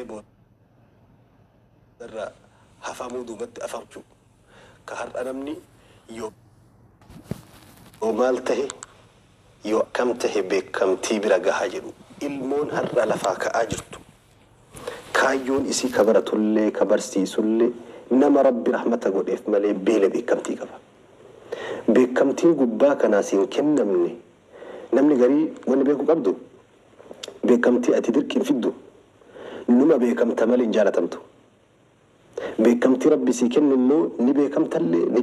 Tahee boodarra hafamuu duubatti afamchuu ka har'a namni yoo maal tahe yoo akkam tahe beekamtii bira gahaa jedhu ilmoon har'a lafaa ka'aa jirtu kaayyoon isii ka baratullee ka barsiisullee nama Rabbi rahmata godheef malee beela beekamtii qaba. Beekamtiin gubbaa kanaa siin kennamne namni garii wanni beekuu qabdu beekamtii ati dirqiin fiddu numa beekamta malee hin jaalatamtu. Beekamtii Rabbi sii kennu immoo ni beekamtallee ni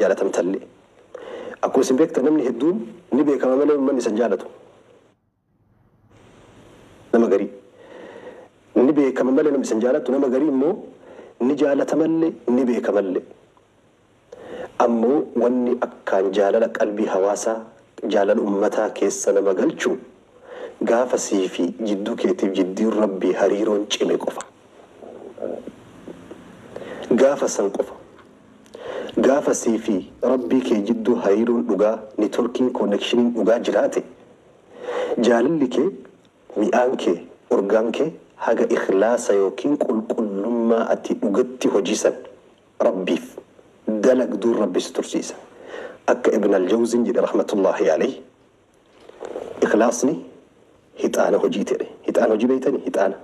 jaalatamtallee. Akkuma isin beektan namni hedduun ni beekama malee uummanni isa hin jaalatu. Nama garii ni beekama malee namni isa hin jaalatu, nama garii immoo ni jaalatamallee ni beekamallee. Ammoo wanni akkaan jaalala qalbii hawaasaa jaalala ummataa keessa nama galchu gaafa sii fi jidduu keetiif jidduun Rabbii hariiroon cime qofa. Gaafa san qofa. Gaafa sii fi Rabbii kee jidduu hariiroon dhugaa networkiin connectioniin dhugaa jiraate jaalalli kee mi'aan kee urgaan kee haga ikhlaasa yookiin qulqullummaa ati dhugatti hojiisan Rabbiif dalagduun Rabbi si tursiisa. Akka Ibn al-Jawziin jedhe rahmatullahi alayhi ikhlaasni hixaana hojii ta'e. Hixaana hojii beeytanii hixaana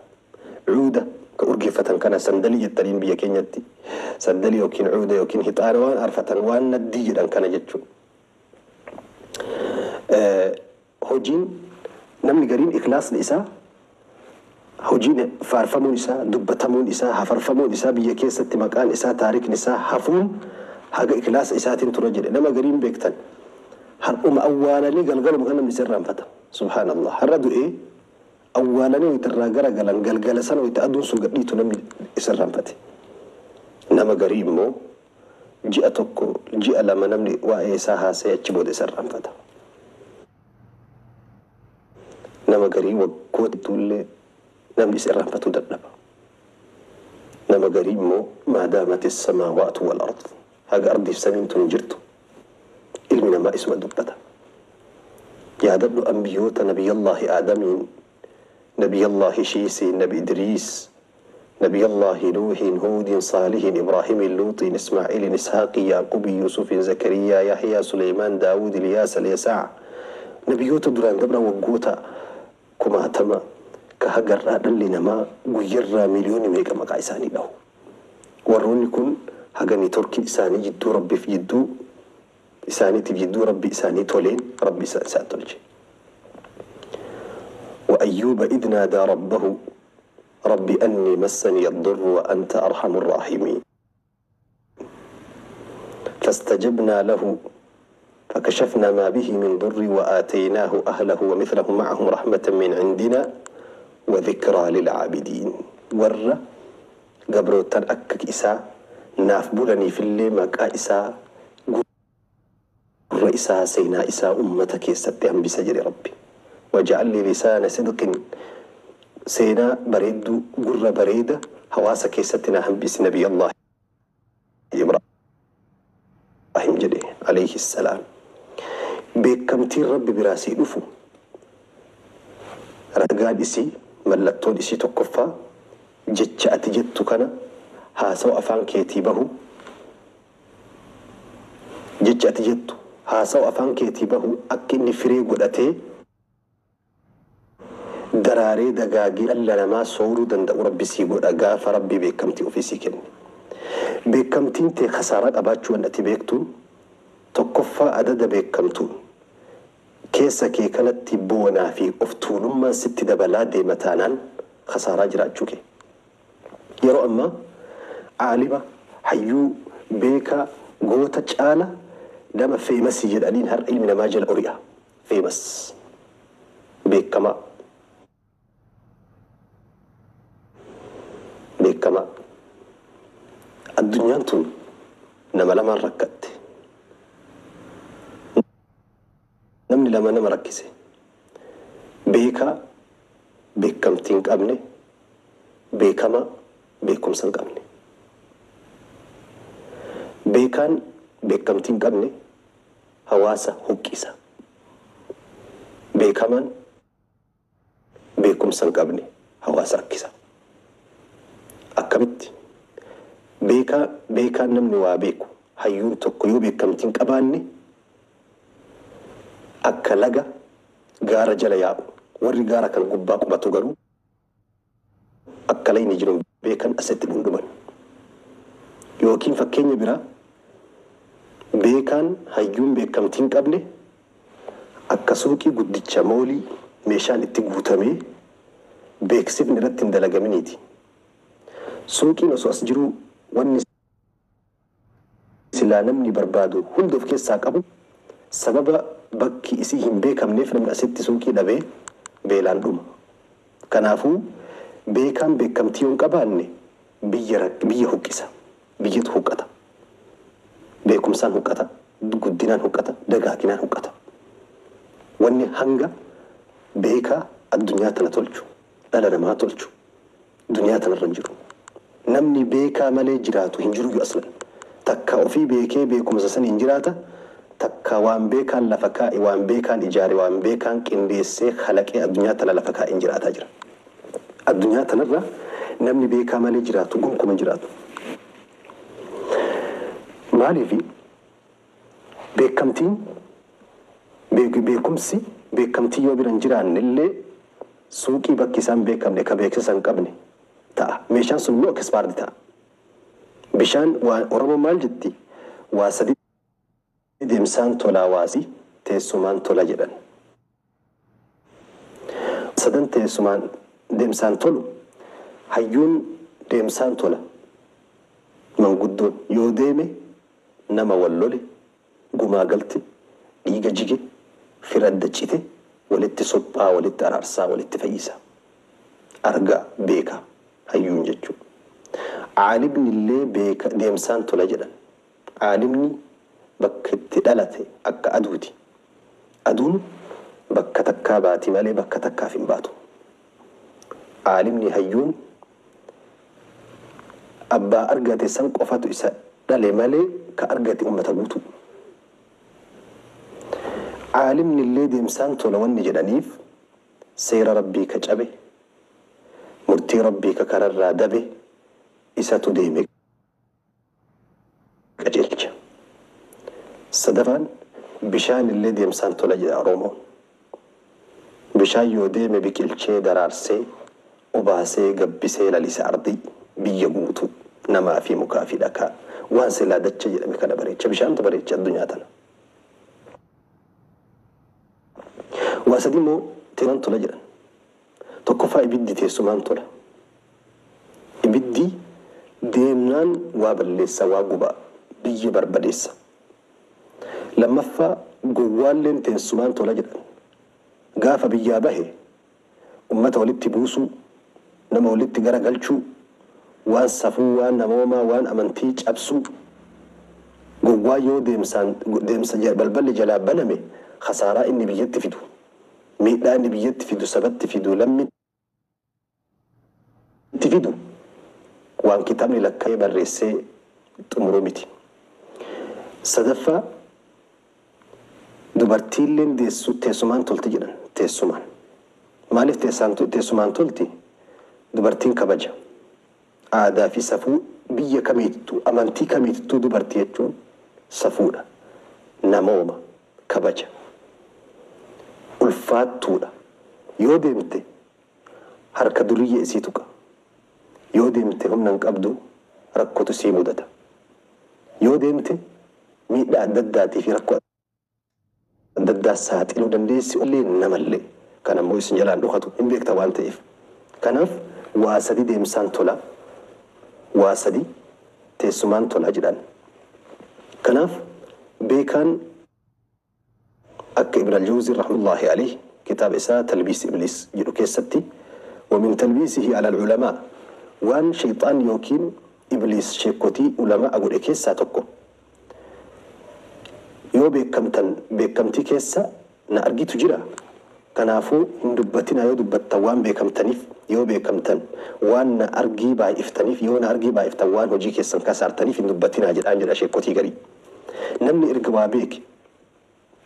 cuuda ka urgeeffatan kana sandalii jettaniin biyya keenyatti sandalii yookiin cuuda yookiin hixaana waan arfatan waan naddii jedhan kana jechuudha. Hojiin namni gariin ikhlaasni isaa hojiin faarfamuun isaa dubbatamuun isaa hafarfamuun isaa biyya keessatti maqaan isaa taarikni isaa hafuun haga ikhlaasa isaatiin tura jedhe. Nama gariin beektan har'uma awwaalanii galgaluma kan namni isa irraanfata. Subhaanallah, har'a du'ee awwaalanii wayita irraa garagalan galgala sana wayita aduun sun gadhiitu namni isa irraanfate. Nama garii immoo ji'a tokko ji'a lama namni waa'ee isaa haasa'ee achi booda isa irraanfata. Nama garii waggoota hedduullee namni isa irraanfatuu dadhaba. Nama garii immoo maadaamati samaawaatu wal ard haga ardiif samiin tun jirtu ilmi namaa isuma dubbata. Yaadadhu ambiyoota nabiyallaahi Aadamiin, nabiyallaahi Shiisiin, nabi Idriis, nabiyallaahi Nuuhiin, Huudiin, Saalihiin, Ibraahimiin, Luuxiin, Ismaaciiliin, Ishaaqiin, Yaaqubiin, Yuusufiin, Zakariyaa, Yahyaa, Suleymaan, Daawud, Iliyaas, Alyasaa. Nabiyyoota duraan dabra waggoota kumaatama ka hagarraa dhalli namaa guyyarraa miliyoonii meeqa maqaa isaanii dhahu. Warroonni kun haga neetworkii isaanii jidduu Rabbiif jidduu isaaniitiif jidduu Rabbi isaanii toleen Rabbi isaan tolche. وأيوب إذ نادى ربه رب أني مسني الضر وأنت أرحم الراحمين فاستجبنا له فكشفنا ما به من ضر وآتيناه أهله ومثله معهم رحمة من عندنا وذكرى للعابدين. ور قبرو أكك إسا ناف بولني في اللي مكا إسا قر إسا سينا إسا أمتك يستهم بسجر ربي وجعل لي لسان صدق سينا بريد قر بريدة هواسك يستنا هم بس نبي الله إبراهيم جدي عليه السلام. beekamtiin Rabbi biraa sii dhufu ragaan isii mallattoon isii tokkoffaa jecha ati jettu kana haasawa afaan keetii bahu jecha ati jettu haasawa afaan keetii bahu akka inni firee godhatee daraaree dagaagee dhala namaa sooruu danda'u Rabbi sii godha gaafa Rabbi beekamtii ofii sii kenne. Beekamtiin tee khasaaraa qabaachuu waan ati beektuun tokkoffaa adada beekamtuun keessa kee kanatti boonaa fi of tuulummaan sitti dabalaa deema taanaan khasaaraa jiraachuu kee. Yeroo ammaa aalima hayyuu beekaa goota caala nama feemasii jedhaniin har'a ilmi namaa jala ori'a. Feemas beekamaa. Beekamaa. Addunyaan tun nama lamaan rakkatte. Namni lama nama rakkise. Beekaa beekamtii hin qabne, beekamaa beekumsa hin qabne. Beekaan beekamtii hin qabne hawaasa huqqisa. Beekamaan beekumsa hin qabne hawaasa rakkisa. Akkamitti? Beekaan namni waa beeku hayyuun tokko yoo beekamtii hin qabaanne akka laga gaara jala yaa'u warri gaara kan gubbaa qubatu garuu akka layni jiru beekan asitti dhundhuman. Yookiin fakkeenya biraa beekaan hayyuun beekamtii hin qabne akka suuqii guddicha moolii meeshaan itti guutamee beeksifni irratti hin dalagaminiiti. Suuqiin osoo as jiruu wanni silaa namni barbaadu hunda of keessaa qabu sababa bakki isii hin beekamneef namni asitti suuqii dhabee beelaan dhuma. Kanaafuu beekaan beekamtii yoo hin qabaanne biyya huqqisa. Biyyatu huqqata. Beekumsaan huqqata, guddinaan huqqata, dagaaginaan huqqata. Wanni hanga beekaa addunyaa tana tolchu, dhala namaa tolchu, duniyaa tanarra hin jiru. Namni beekaa malee jiraatu hin jiru aslan. Takka ofii beekee beekumsa saniin jiraata, takka waan beekaan lafa kaa'e, waan beekaan ijaare, waan beekaan qindeessee kalaqee addunyaa tana lafa kaa'e hin jiraataa jira. Addunyaa tanarra namni beekaa malee jiraatu gonkumaa hin jiraatu. Maaliifi beekamtiin beekumsi beekamtii yoo bira hin jiraanne illee suuqii bakki isaan beekamne ka beeksisa hin qabne ta'a. Meeshaan sun immoo expired ta'a. Bishaan Oromoo maal jetti? Waa sadi deemsaan tolaa waasii teessumaan tola jedhan. Sadan teessumaan deemsaan tolu hayyuun deemsaan tola. Manguddoon yoo deeme nama wal lole gumaa galte dhiiga jige fira adda cite walitti suphaa walitti araarsaa walitti fayyisa. Argaa beekaa hayyuun jechuudha. Caalimni illee beeka deemsaan tola jedhan. Caalimni bakka itti dhalate akka aduuti. Aduun bakka takkaa baati malee bakka takkaaf hin baatu. Caalimni hayyuun abbaa argate san qofatu isa dhale malee ka argate ummata guutuu. Caalimni illee deemsaan tola wanni jedhaniif seera rabbii ka cabe, murtii rabbii ka kararraa dabe isatu deeme qajeelcha. Sadaffaan bishaan illee deemsaan tola jedha Oromoon. Bishaan yoo deeme biqilchee daraarsee obaasee gabbisee lalisa ardii biyya guutuu namaa fi mukaa fi dhakaa waan silaa dacha jedhame kana bareecha bishaantu bareecha addunyaa tana. Waa sadi immoo teessumaan tola jedhan. Tokkoffaa ibiddi teessumaan tola. Ibiddi deemnaan waa balleessa waa gubaa biyya barbadeessa. Lammaffaa gowwaalleen teessumaan tola jedhan. Gaafa biyyaa bahe ummata walitti buusuu, nama walitti garagalchuu, waan safuu, waan namoomaa, waan amantii cabsuu. Gowwaa yoo deemsa balballi jalaa baname khasaaraa inni biyyatti fidu, miidhaa inni biyyatti fidu, sabatti fidu, lammitti fidu waan kitaabni lakkaa'ee barreessee xumuruu miti. Sadaffaa dubartiilleen teessumaan tolti jedhan teessumaan. Maaliif teessumaan tolti? Dubartiin kabaja. Aadaa fi safuu biyya kamiittuu amantii kamiittuu dubartii jechuun safuudha. Namooma kabaja. Ulfaattuudha. Yoo deemte harka duriyyee isii tuqa. Yoo deemte humna hin qabdu rakkotu sii mudata. Yoo deemte miidhaa adda addaatii fi rakkoo adda addaa saaxiluu dandeessi illee namallee. Kan ammoo isin jalaan dhokatu hin beekta waan ta'eef. Kanaaf waa sadi deemsaan tola, waa sadi teessumaan tola jedhan. Kanaaf beekaan akka Ibn al-Jawzi rahmatullahi alayhi kitaaba isaa Talbiis Ibliis jedhu keessatti ومن تلبيسه على العلماء waan shayxaan yookiin Ibliis sheekotii ulamaa godhe keessaa tokko yoo beekamtan beekamtii keessa na argitu jira. Kanaafuu hin dubbatina yoo dubbattan waan beekamtaniif yoo beekamtan waan na argii baay'iftaniif yoo na argii baay'iftan waan hojii keessan kasaartaniif hin dubbatinaa jedhaan jedha sheekotii garii. Namni erga waa beeke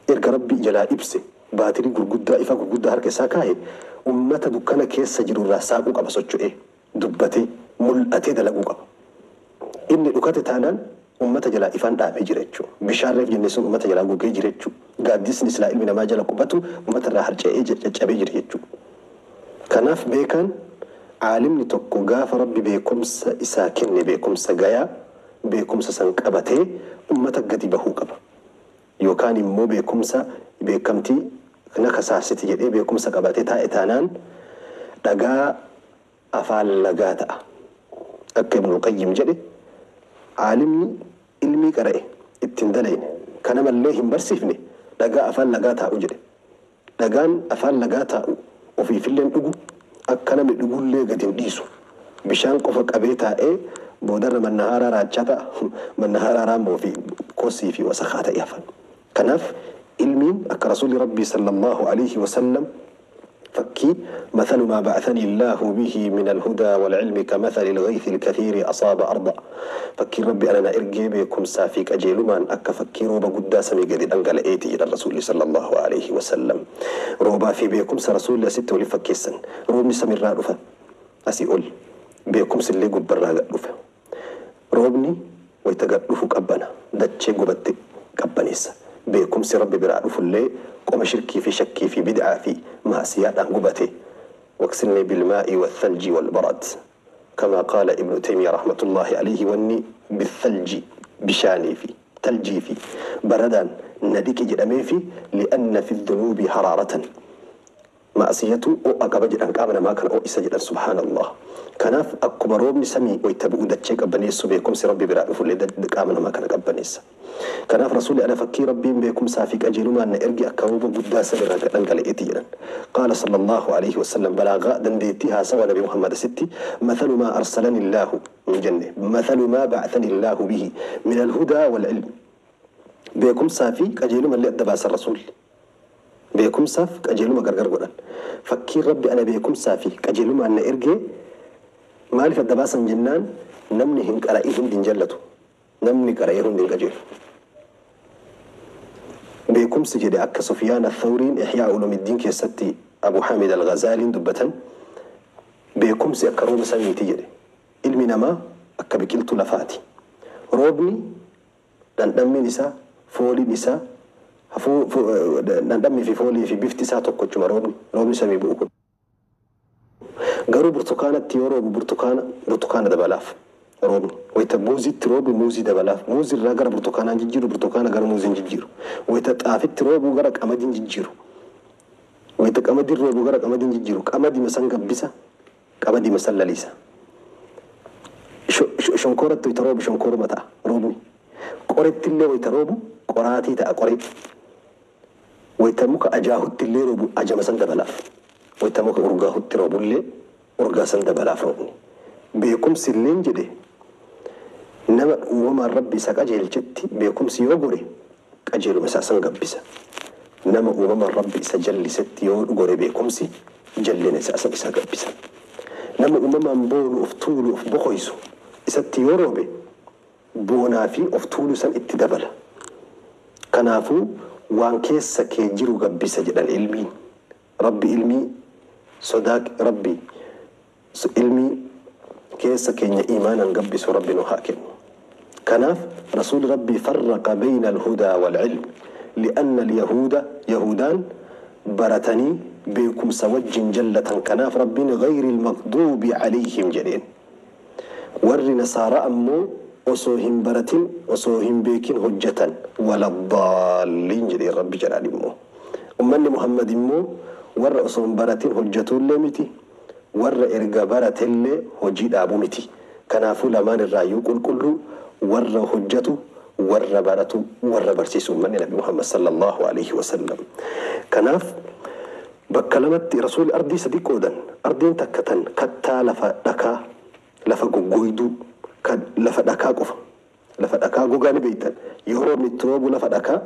erga rabbi jalaa ibse baatirii gurguddaa ifa gurguddaa harka isaa kaa'e ummata dukkana keessa jiru irraa saaquu qaba socho'ee dubbatee Mul'atee dalaguu qaba. Inni dhukate taanaan ummata jalaa ifaan dhaabee jira jechuudha. Bishaan reef jenne sun ummata jalaa gogee jira jechuudha. Gaaddisni silaa ilmi namaa jala qubatu ummata irraa harca'ee caccabee jira jechuudha. Kanaaf beekaan caalimni tokko gaafa Rabbi beekumsa isaa kenne, beekumsa gayaa, beekumsa san qabatee ummata gadi bahuu qaba. Yookaan immoo beekumsa beekamtii na kasaarsiti jedhee beekumsa qabatee taa'e taanaan dhagaa afaan lagaa ta'a. Akka Ibnul Qayyim jedhe, caalimni ilmii qara'e ittiin dalayne kana mallee hin barsiifne dhagaa afaan lagaa taa'u jedhe. Dhagaan afaan lagaa taa'u ofiifillee dhugu, akka namni dhugullee gadi hin dhiisu. Bishaan qofa qabee taa'ee boodarra mannahaaraa raachaa ta'a. Mannahaaraa raammoo fi kosii fi wasakaa ta'e hafan. Kanaaf ilmiin akka Rasuulli Rabbii sallallahu alaihi wasallam فكي مثل ما بعثني الله به من الهدى والعلم كمثل الغيث الكثير أصاب أرضا. فكي ربي أنا إرجي بكم سافيك أجيلمان أكا فكي روبا قدا سمي قد أنقل إيتي إلى الرسول صلى الله عليه وسلم. روبا في بكم رسول الله ستة ولفكيسن روبني سمي الرادفة أسي أول بكم سلي قبر رادفة روبني ويتقدفو قبنا دتشي قبت قبنيس بكم سربي برادف اللي قوم شركي في شكي في بدعة في معصيات أنقبته واغسلني بالماء والثلج والبرد كما قال ابن تيمية رحمة الله عليه واني بالثلج بشاني في تلجي في بردان نديك جدامي في لأن في الذنوب حرارة معصيته أو أقبج أنقامنا ما كان أو إسجد سبحان الله. كناف أكبر روبني سمي ويتبعو دتشيك أبنيس بيكم سربي برأف اللي دقامنا ما كان أبنيس. كناف رسولي أنا فكي ربي بيكم سافيك أجيلو ما أن إرجع كوب قداس برأف إتينا. قال صلى الله عليه وسلم بلاغاء دنديتها سوى نبي محمد ستي مثل ما أرسلني الله من جنة مثل ما بعثني الله به من الهدى والعلم بيكم سافيك أجيلو ما اللي أدباس الرسول بيكم ساف أجيلو ما قرقر قرن فكي ربي أنا بيكم سافي أجيلو ما أن إرجع مالف الدباسا جنان نمني هنك أرأيهم دين جلته نمني كرأيهم دين أجيل بيكم سجد أك سفيان الثورين إحياء علوم الدين كيستي أبو حامد الغزالي دبة بيكم سيكروب سمي تجري علمي نما أك بكلت لفاتي روبني دندمي نساء فولي نساء ندمي في فولي في بيفتي ساعة كنت روبني روبني سمي بوكو قالوا برتقانة تيورو برتقانة برتقانة دبلاف روبني ويتبوزي تروب موزي دبلاف موزي راجر برتقانة جيرو برتقانة غير موزي جيرو ويتطافت تروب وغرق أمدين جيرو ويتك أمدين روب وغرق أمدين جيرو أمدي مثلا قبسة أمدي مثلا ليسا شنكورة تروب شنكورة متى روبني قريت اللي ويتروبو قراتي تأقري ويتمك أجاهد اللي روبو أجا مثلا دبلاف ويتمك أرجاه تروب اللي أرجع سند بلا فروبني بيكم سلين جدي نما وما ربي سك أجيل جتي بيكم سيوغوري أجيل مساسن قبسة نما وما ربي سجل ستي يوغوري بيكم سي جل نساسن سك قبسة نما وما بون أفتول أف بخيسو ستي يوروبي بونا في أفتول سن اتدبلا كنافو وان كيس كيجيرو قبسة جدا العلمي ربي علمي صداق ربي علمي كيس كين إيمانا قبس ربي نهاكم كناف رسول ربي فرق بين الهدى والعلم لأن اليهود يهودان برتني بكم سوج جلة كناف ربي غير المغضوب عليهم جلين ور نصارى أمو أصوهم برتين أصوهم بيكين هجة ولا الضالين جلين ربي جلال أمو أمني محمد أمو ور أصوهم برتين هجة لمتي ور إرجع برتين هجي أبو متي كنافو لمان الرأي كل كله ور هجته ور برته ور برسيس من النبي محمد صلى الله عليه وسلم كناف بكلمة رسول أرضي صديق أودن أرضين تكتن كتا لفا دكا لفا جوجويدو لفا دكا قف لفا دكا جوجاني بيتن يهرب من التراب لفا دكا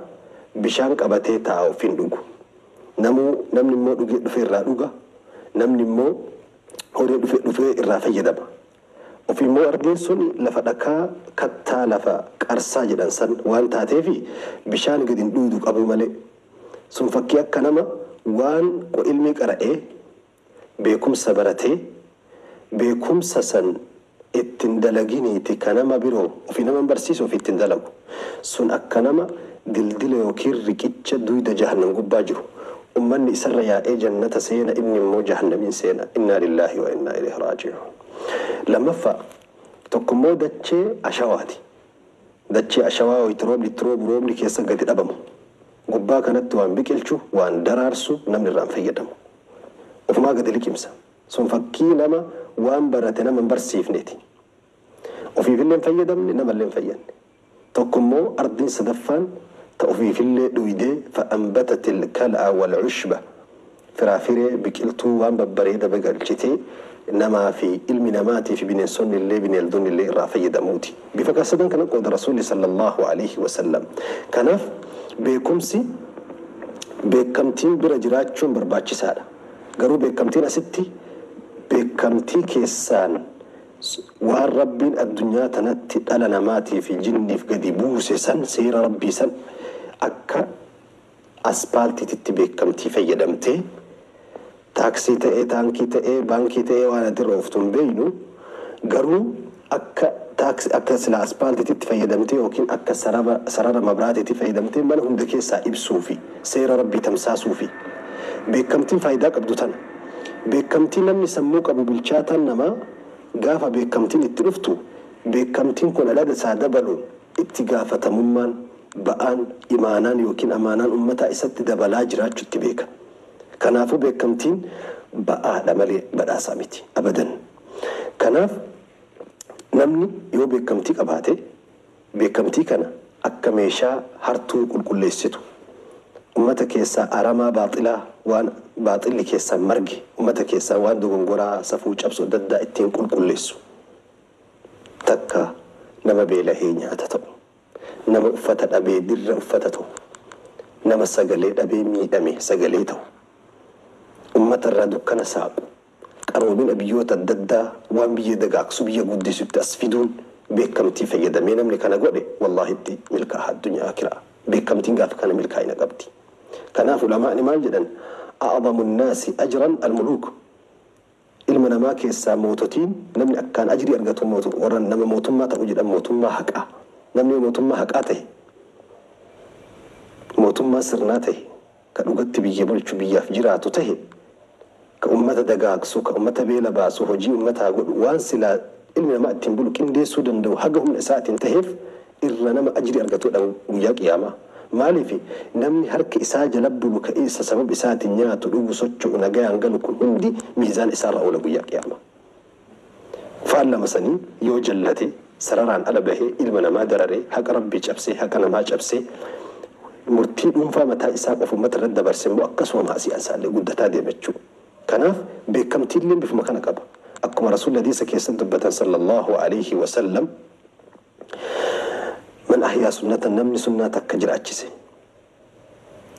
بشانك أبتي تاو فين دوغو نمو نمني مو دوغي دفير را نمني مو هوري دفير را فيدما وفي مو أرضين سن لفا دكا كتا لفا كارسا جدان سن وان تاتي بشان قدين دودوك أبو مالي سن فكيا كنما وان وإلمي قرأي بيكم سبرتي بيكم سسن Ittiin dalaginiiti ka nama biroo ofii nama barsiisu ofii ittiin dalagu. Sun akka nama dildila yookiin riqicha duyda jahannam gubbaa jiru. Ummanni isarra yaa'ee jannata seena, inni immoo jahannamiin seena. Innaa lillaahi wa innaa ilayhi raaji'uun. Lammaffaa, tokkommoo dachee ashawaati. Dachee ashawaa wayitti roobni itti roobu roobni keessa gadi dhabamu. Gubbaa kanatti waan biqilchu, waan daraarsu namni irraan fayyadamu. Ofumaa gadi liqimsa. Sun fakkii nama waan barate nama hin barsiifneeti. Ofiifillee hin fayyadamne, namallee hin fayyadne. Tokkommoo ardiin sadaffaan ta ofiifillee dhuydee fa'anbatat ilkal'a wal-ushba, firaafiree biqiltuu waan babbareeda biqilchitee namaa fi ilmi namaatii fi bineensonni illee bineeldonni illee irraa fayyadamuuti. Bifa kan sadan kana qooda Rasuulli sallallahu alaihi wasallam. Kanaaf beekumsi beekamtiin bira jiraachuun barbaachisaadha. Garuu beekamtiin asitti beekamtii keessaan waan Rabbiin addunyaa tanatti dhala namaatii fi jinniif gadi buuse san, seera Rabbii san akka aspaaltiitti beekamtii fayyadamtee, taaksii ta'ee, taankii ta'ee, baankii ta'ee, waan ati irra ooftu hin beeynu, garuu akka taaksii, akka sila aspaaltiitti fayyadamtee yookiin akka sarara mabraatiitti fayyadamtee mana hunda keessaa ibsuu fi seera Rabbii tamsaasuu fi beekamtiin faayidaa qabdu tana. Beekamtii namni sammuu qabu bilchaataan namaa gaafa beekamtiin itti dhuftu, beekamtiin kun dhala isaa dabaluun itti gaafatamummaan ba'aan imaanaan yookiin amaanaan ummataa isatti dabalaa jiraachuutti beeka. Kanaafuu beekamtiin ba'aadha malee badhaasaa miti abadan. Kanaaf namni yoo beekamtii qabaate, beekamtii kana akka meeshaa hartuu qulqulleessitu, ummata keessaa aramaa baaxilaa, waan baaxilli keessaa marge, ummata keessaa waan dogongoraa safuu cabsu adda addaa ittiin qulqulleessu. Takka nama beelahee nyaata ta'u, nama uffata dhabee dirra uffata ta'u, nama sagalee dhabee miidhame sagalee ta'u, ummata irraa dukkana saaqu, qaroomina biyyoota adda addaa waan biyya dagaagsu biyya guddisutti as fiduun beekamtii fayyadamee namni kana godhe wallaahitti milkaa'a addunyaa akiraa. Beekamtiin gaafa kana milkaa'ina qabdi. Kanaaf ulamaa'ni maal jedhan? A'zamu nnaasi ajran almuluuk. Ilma namaa keessaa moototiin, namni akkaan ajrii argatu warra nama mootummaa ta'u jedhan, mootummaa haqaa. Namni mootummaa haqaa ta'e, mootummaa sirnaa ta'e, ka dhugatti biyya bulchu, biyyaaf jiraatu ta'e, ka ummata dagaagsu, ka ummata beela baasu, hojii ummataa godhu, waan silaa ilmi namaa ittiin bulu qindeessuu danda'u haga humna isaatiin ta'eef irra nama ajrii argatudha guyyaa qiyaamaa. Maaliif? Namni harka isaa jala bulu, ka isa sababa isaatiin nyaatu, dhugu, socho'u, nagayaan galu kun hundi miizaan isaarra oola guyyaa qiyaamaa. Faallama sanii yoo jallate, sararaan ala bahee ilma namaa dararee, haqa Rabbii cabsee, haqa namaa cabsee, murtii dhuunfaa mataa isaa qofa uummata irratti dabarse immoo akkasuma maasiyaan isaallee guddataa deema jechuudha. Kanaaf beekamtiillee bifuma kana qaba. Akkuma Rasuulli hadiisa keessatti dubbatan sallallahu alaihi wasallam, man ahyaa sunnatan, namni sunnaa takka jiraachise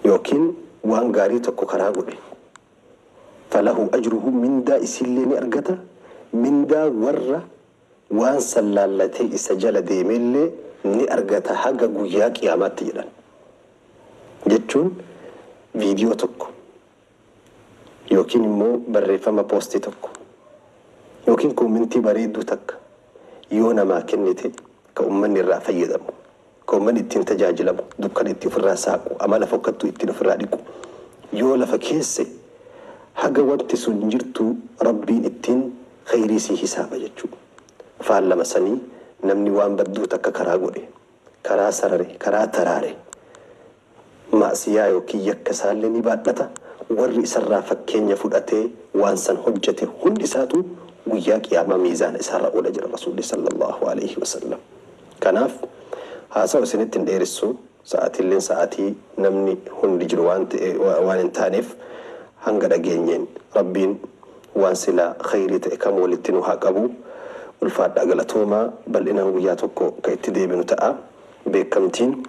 yookiin waan gaarii tokko karaa godhe, falahu ajruhu, mindaa isiillee ni argata, mindaa warra waan sallaallatee isa jala deemellee ni argata haga guyyaa qiyaamaatti jedhan. Jechuun viidiyoo tokko yookiin immoo barreeffama poostii tokko yookiin koomentii bareedduu takka yoo namaa kennite, ka ummanni irraa fayyadamu, ka ummanni ittiin tajaajilamu, dukkana itti ofirraa saaqu, amala fokkattuu ittiin ofirraa dhiqu yoo lafa keesse, haga wanti sun jirtu Rabbiin ittiin khayrii sii hisaaba jechuudha. Faallama sanii namni waan badduu takka karaa godhe, karaa sarare, karaa taraare, maasiyaa yookiin yakka isaallee ni baadhata. Warri isarraa fakkeenya fudhatee waan san hojjete hundi isaatu guyyaa qiyaamaa miizaana isaarra oola jira Rasuulli sallallahu alaihi wasallam. Kanaaf haasawa isinitti hin dheeressu, sa'aatiilleen sa'aatii namni hundi jiru waan ta'e waan hin taaneef, hanga dhageenyeen Rabbiin waan silaa khayrii ta'e kam walitti nu haa qabu. Ulfaadhaa, galatoomaa. Bal'inaan guyyaa tokko ka itti deebinu ta'a beekamtiin.